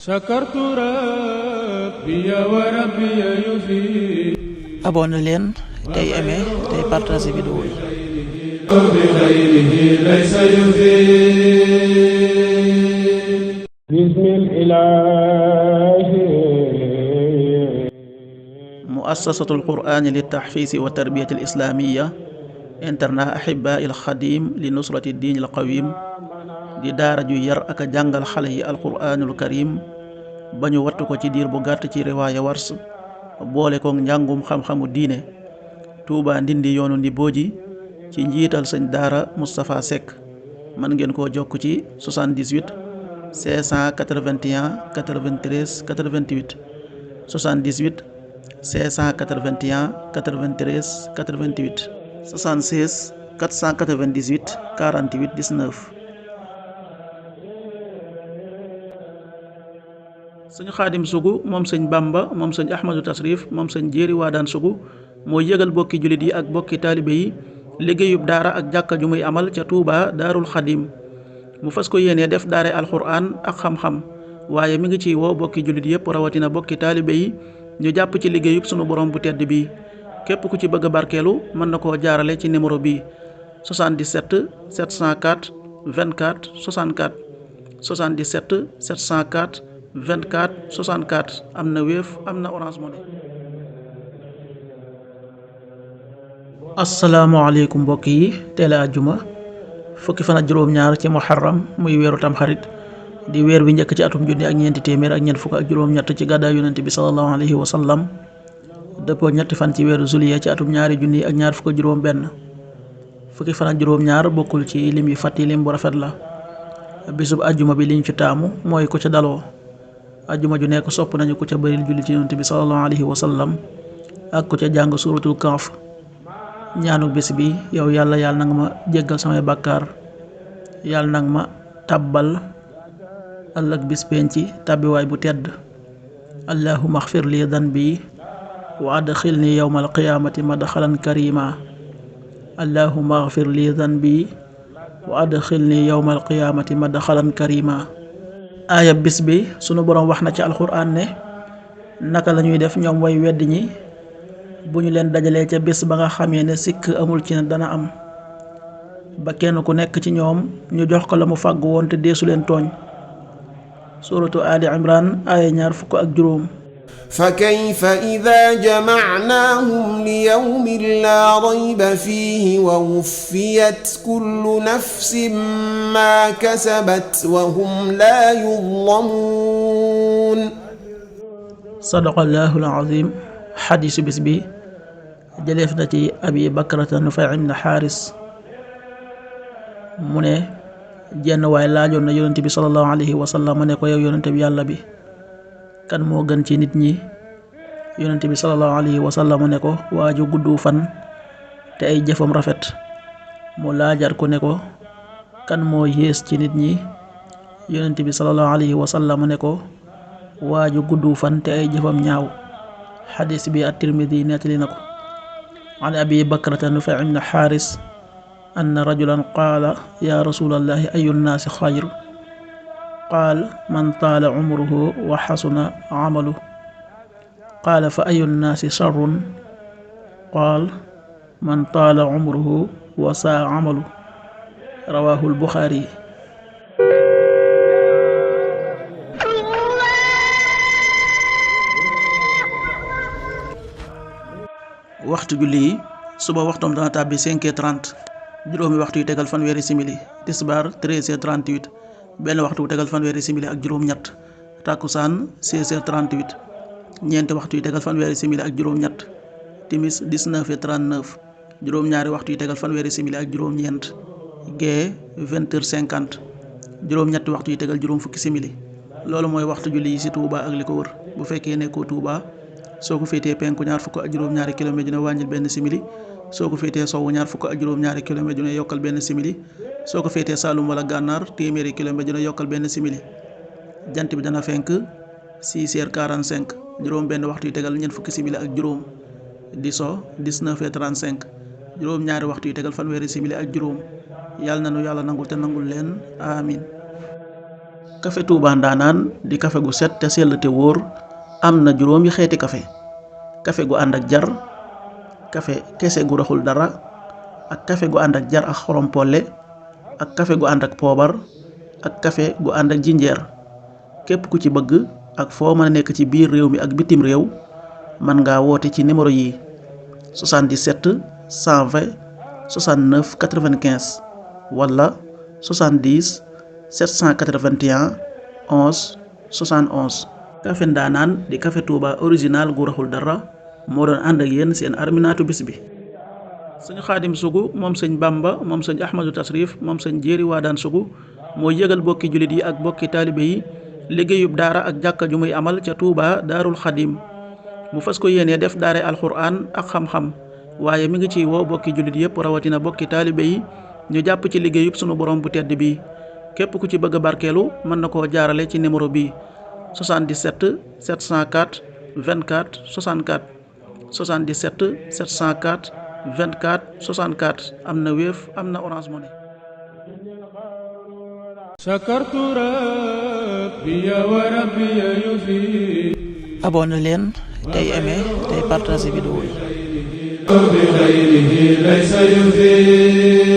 شكرت ربي وربي يفيد. abonné leen tey aimé tey partagé vidéo yi. بخيره ليس يفيد. بسم الإله. muassasatul qur'ani li tahfiisi wa tarbiyati al islamiya internat ahibaa il xadim li nusrati diinil qawim di daara ju yar ak a jàngal xale yi alquraanul karim ba ñu wattu ko ci diir bu gàtt ci riwaaya wars boole kook njàngum xam-xamu diine. Touba Ndindi yoonu Ndibooji ci njiital sëñ daara Moustapha Seck. mën ngeen koo jokk ci 78 581 93 88 78 581 93 88 76 498 48 19. sëñ Xaadim Sugu moom sëñ Bamba moom sëñ Ahmadou Tasrif moom sëñ Jéeri Waadaan Sugu mooy yëgal bokki jullit yi ak bokki taalibe yi liggéeyub daara ak jàkka ju muy amal ca Touba Daarul Xadim. mu fas ko yéenee def daare alxuraan ak xam-xam waaye mi ngi ciy woo bokki jullit yépp rawatina bokki taalibe yi ñu jàpp ci liggéeyub sunu borom bu tedd bi. képp ku ci bëgg a barkeelu mën na koo jaarale ci numéro bi 77 704 24 64 77 704 24 64 am na Wave am na Orange Money. asalaamaaleykum mbokk yi teel a àjjuma fukki fan ak juróom-ñaar ci muharram muy weeru tamxarit di weer bi njëkk ci atum junni ak ñeenti téeméer ak ñeent fukk ak juróom-ñett ci gàddaay yonent bi sallallahu alayhi wa sallam dëppoo ñetti fan ci weeru juillet ci atum ñaari junni ak ñaar fukk ak juróom benn. fukki fan ak juróom-ñaar bokkul ci lim yi fàtti lim bu rafet la. bisub àjjuma bi liñ ci taamu mooy ku ca daloo. àjjuma ju nekk sopp nañu ku ca bëril julli ci yonent bi sallallahu alayhi wa sallam ak ku ca jàng suratul kahf. ñaanu bés bi yow yàlla nag ma jéggal samay bàkkaar yàlla nag ma tàbbal ëllëg bis penci tàbbiwaay bu tedd. allahumma axfir li danbi wa adxilni yawmal qiyaamati madxalan karima. allahumma axfir li danbi wa adxilni yawmal qiyaamati madxalan karima. aaya bis bi sunu boroom wax na ci alxuraan ne naka la ñuy def ñoom way wedd ñi bu ñu leen dajalee ca bés ba nga xamee ne sikk amul ci ne dana am ba kenn ku nekk ci ñoom ñu jox ko la mu fàgg woon te deesu leen tooñ. suratu Ali Imran aaya 25. fa kayfa idaa jamacnaahum li yawmin laa rayba fiihi wa wuffiyat kullu nafsin maa kasabat wa hum laa yuzlamuun. sadaqallaahul aziim. xadiisu bis bi jëleef na ci abi bakrata Nufay ibn Xaaris mu ne jenn waay laajoon na yonent bi sallallahu alayhi wa sallam mu ne ko yow yonent bi yàlla bi kan moo gën ci nit ñi. yonent bi sallallahu alayhi wa sallam mu ne ko waaju gudd fan te ay jëfam rafet. mu laajar ko ne ko kan moo yées ci nit ñi. yonent bi sallallahu alayhi wa sallam mu ne ko waaju gudd fan te ay jëfam ñaaw. xadis bi at-Tirmidi nettali na ko. an abi bakrata Nufay ibn Xaaris anna rajulan qaala yaa rasulallahi ayu nnaasi xayr qaal man taala umruhu wa xasuna amalu qaala fa ayu nnaasi sharrun qaal man taala umruhu wa saa amalu rawaahu al-Buxaari. waxtu julli yi suba waxtoom dana tàbbi 5h30 juróomi waxtu yu tegal fanweeri simili. tisbaar 13h38 benn waxtu yu tegal fanweeri simili ak juróom-ñett. takkusaan 16h38 ñeenti waxtu yu tegal fanweeri simili ak juróom-ñett. timis 19h39 juróom-ñaari waxtu yu tegal fanweeri simili ak juróom-ñeent. gee 20h50 juróom-ñetti waxtu yu tegal juróom fukki simili. loolu mooy waxtu julli yi ci Touba ak li ko wër. bu fekkee nekkoo Touba soo ko féetee penku ñaar fukk ak juróom-ñaari kilomètre dina wàññil benn simili. soo ko féetee sowwu ñaar fukk ak juróom-ñaari kilomètre dina yokkal benn simili. soo ko féetee Saalum wala Gànnaar téeméeri kilomètre dina yokkal benn simili. jant bi dana fenk 6h45 juróom benn waxtu yu tegal ñeent fukki simili ak juróom. di so 19h35 juróom-ñaari waxtu yu tegal fanweeri simili ak juróom. yàlla na nu yàlla nangul te nangul leen amin. café Touba Ndanaan di café gu set te sell te wóor am na juróomi xeeti café gu ànd ak jar, café kese gu raxul dara, ak café gu ànd ak jar ak xorom polle, ak café gu ànd ak poobar, ak café gu ànd ak jinjeer. képp ku ci bëgg ak foo mën a nekk ci biir réew mi ak bitim réew mën ngaa woote ci numéro yi 77 120 69 95 wala 70 781 11 71. café Ndanaan di café Touba original gu raxul dara moo doon ànd ak yéen seen arminaatu bis bi. sëñ Xaadim Sugu moom sëñ Bamba moom sëñ Ahmadou Tasrif moom sëñ Jéeri Waadaan Sugu mooy yëgal bokki jullit yi ak bokki taalibe yi liggéeyub daara ak jàkka ju muy amal ca Touba Daarul Xadim mu fas ko yéenee def daare alxuraan ak xam-xam waaye mi ngi ciy woo bokki jullit yëpp rawatina bokki taalibe yi ñu jàpp ci liggéeyub sunu borom bu tedd bi. képp ku ci bëgg a barkeelu mën na koo jaarale ci numéro bi 77 704 24 64 77 704 24 64 am na Wave am na Orange Money. شكرت ربي وربي يفيد. abonné leen tey aimé tey partagé vidéo yi. بغيره ليس يفيد.